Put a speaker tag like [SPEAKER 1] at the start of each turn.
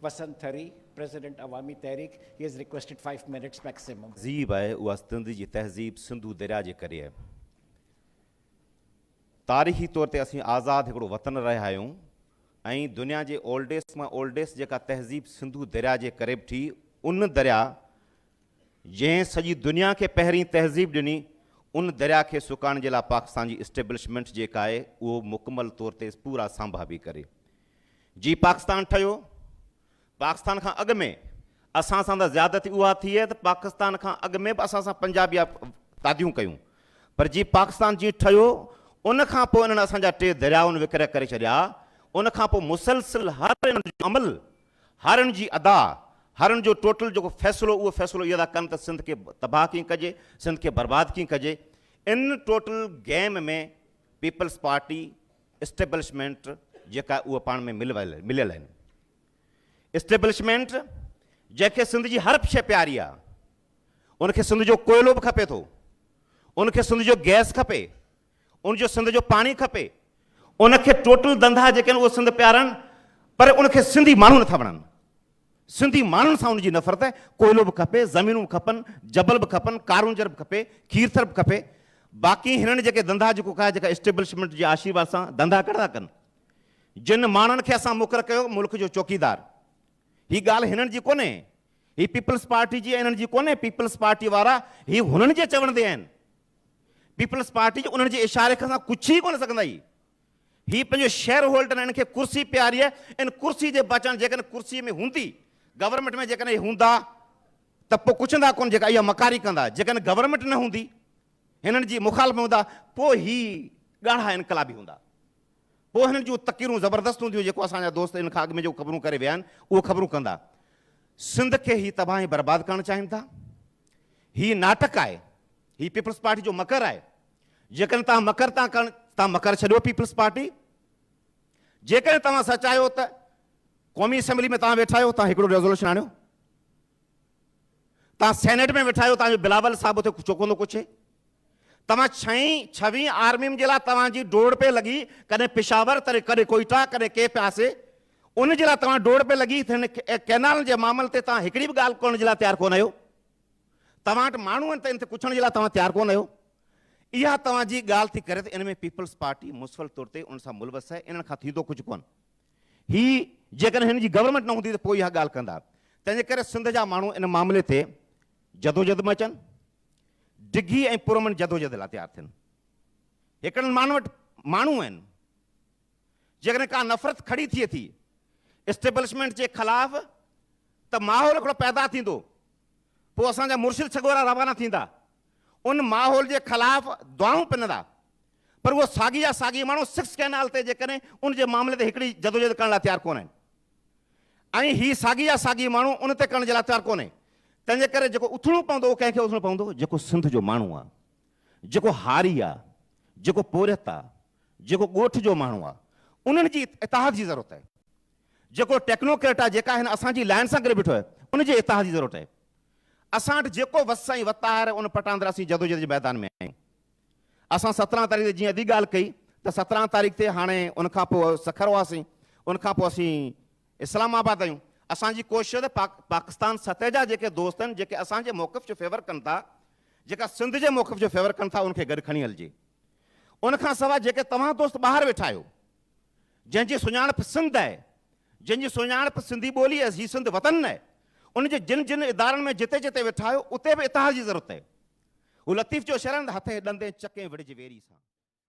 [SPEAKER 1] Vasant Thari, President Awami Tehreek. He has requested 5 minutes maximum.
[SPEAKER 2] تهذيب آهي اها سنڌ جي تهذيب سنڌو درياء جي ڪري آهي. تاريخي طور تي اسين آزاد هڪڙو وطن رهيا آهيون ۽ دنيا جي اولڊيسٽ مان اولڊيسٽ جيڪا تهذيب سنڌو درياء جي ڪري به ٺهي ان درياء جنهن سڄي دنيا کي پهرين تهذيب ڏني ان درياء کي سڪائڻ جي لاء پاڪستان جي اسٽيبلشمينٽ جيڪا آهي اهو مڪمل طور تي پورا سانڀا پئي ڪري. جي پاڪستان ٺهيو پاڪستان کان اڳ ۾ اسان سان ته زيادتي اها ٿي آهي ته پاڪستان کان اڳ ۾ به اسان سان پنجابيا تعديون ڪيون پر جي پاڪستان جي ٺهيو ان کان پوء انهن اسان جا ٽي دريائن وڪري ڪري ڇڏيا ان کان پوء مسلسل هر انهن جو عمل هر ان جي ادا هر ان جو ٽوٽل جيڪو فيصلو اهو فيصلو اهو ٿا ڪن ته سنڌ کي تباهه ڪيئن ڪجي سنڌ کي برباد ڪيئن ڪجي ان total game ۾ Peoples Party establishment جيڪا اهو پاڻ ۾ مليل آهن. اسٽيبلشمينٽ جنهن کي سنڌ جي هر شيء پياري آهي، ان کي سنڌ جو ڪوئلو به کپي ٿو، ان کي سنڌ جو گئس کپي، ان جو سنڌ جو پاڻي کپي، ان کي ٽوٽل ڌنڌا جيڪي آهن اهي سنڌ پيارا آهن، پر ان کي سنڌي ماڻهو نٿا وڻن. سنڌي ماڻهن سان ان جي نفرت آهي، ڪوئلو به کپي، زمينون به کپن، جبل به کپن، ڪارونجهر به کپي، کيرٿر به کپي، باقي هنن جيڪي ڌنڌا جيڪو ڪيا جيڪا اسٽيبلشمينٽ جي آشيرواد سان ڌنڌا ڪهڙا ٿا ڪن، جن ماڻهن کي اسان مقرر ڪيو ملڪ جو چوڪيدار، هي ڳالهه هنن جي ڪونهي، هي پيپلز پارٽي جي ۽ انهن جي ڪونهي، پيپلز پارٽي وارا هي هنن جي چوڻ تي آهن، پيپلز پارٽي جي انهن جي اشاري کان ڪڇي ئي ڪونه سگهندا هي. هي پنهنجو شيئر هولڊر آهن، ان کي ڪرسي پياري آهي، ان ڪرسي جي بچڻ جيڪڏهن ڪرسي ۾ هوندي، گورنمينٽ ۾ جيڪڏهن هي هوندا ته پوء ڪڇندا ڪونه جيڪا اها مڪاري ڪندا، جيڪڏهن گورنمينٽ نه هوندي، هنن جي مخالف ۾ هوندا، پوء هي ڳاڙها انقلابي هوندا، پوء هنن جون تقريرون زبردست هونديون، جيڪو اسان جا دوست ان کان اڳ ۾ جيڪو خبرون ڪري ويا آهن، اهو خبرون ڪندا. سنڌ کي هي تباهه ۽ برباد ڪرڻ چاهين ٿا. هي ناٽڪ آهي، هي پيپلز پارٽي جو مڪر آهي. جيڪڏهن توهان مڪر تان ڪرڻ توهان مڪر ڇڏيو پيپلز پارٽي جيڪڏهن توهان سچ آهيو ته قومي اسيمبلي ۾ توهان ويٺا آهيو توهان هڪڙو ريزولوشن آڻيو توهان سينيٽ ۾ ويٺا آهيو توهان جو بلاول صاحب اتي ڇو ڪونه ٿو پڇي توهان ڇهين ڇويهين آرميم جي لاء توهان جي ڊوڙ پئي لڳي ڪڏهن پشاور تڏهن ڪڏهن ڪوئيٽا ڪڏهن ڪي پياسي ان جي لاء توهان ڊوڙ پئي لڳي هن ڪينالن جي معاملي تي توهان هڪڙي به ڳالهه ڪرڻ جي لاء تيار ڪونه آهيو توهان وٽ ماڻهو آهن ته ان تي پڇڻ جي لاء توهان تيار ڪونه آهيو. اها توهان جي ڳالهه ٿي ڪري ته ان ۾ پيپلز پارٽي مسلسل طور تي ان سان ملوث آهي، انهن کان ٿيندو ڪجهه ڪونه. هي جيڪڏهن هن جي گورنمينٽ نه هوندي ته پوء اها ڳالهه ڪندا. تنهن جي ڪري سنڌ جا ماڻهو ان معاملي تي جدوجهد ۾ اچن، ڊگهي ۽ پرامن جدوجهد لاء تيار ٿين. هڪڙن ماڻهن وٽ ماڻهو آهن، جيڪڏهن ڪا نفرت کڙي ٿئي ٿي اسٽيبلشمينٽ جي خلاف ته ماحول هڪڙو پيدا ٿيندو، پوء اسان جا مرشد سڳورا روانا ٿيندا، ان ماحول جي خلاف دعائون پنندا، پر اهو ساڳي جا ساڳي ماڻهو سڪس ڪئنال تي جيڪڏهن ان جي معاملي تي هڪڙي جدوجهد ڪرڻ لاء تيار ڪونهن ۽ هي ساڳي جا ساڳي ماڻهو ان تي ڪرڻ جي لاء تيار ڪونهي، تنهن جي ڪري جيڪو اٿڻو پوندو اهو ڪنهن کي اٿڻو پوندو؟ جيڪو سنڌ جو ماڻهو آهي، جيڪو هاري آهي، جيڪو پورهيت آهي، جيڪو ڳوٺ جو ماڻهو آهي، انهن جي اتحاد جي ضرورت آهي. جيڪو ٽيڪنوڪريٽ آهي، جيڪا هن اسان جي لائن سان گڏ بيٺو آهي، ان جي اتحاد جي ضرورت آهي. اسان وٽ جيڪو وس ۽ وت آهي ان پٽاندر اسين جدوجهد جي ميدان ۾ آهيون. اسان 17 تاريخ تي جيئن ادي ڳالهه ڪئي ته 17 تاريخ تي هاڻي ان کان پوء سکر هئاسين، ان کان پوء اسين اسلام آباد آهيون. اسان جي ڪوشش ته پاڪستان سطح جا جيڪي دوست آهن، جيڪي اسان جي موقف جو فيور ڪن ٿا، جيڪا سنڌ جي موقف جو فيور ڪن ٿا، ان کي گڏ کڻي هلجي. ان کان سواء جيڪي توهان دوست ٻاهر ويٺا آهيو، جنهن جي سڃاڻپ سنڌ آهي، جنهن جي سڃاڻپ سنڌي ٻولي ۽ هي سنڌ وطن آهي، ان جي جن جن ادارن ۾ جتي جتي ويٺا آهيو، اتي به اتحاد جي ضرورت آهي. هو لطيف جو شعر آهي نه ته هٿين ڏندين چڪين وڙهج ويري سان.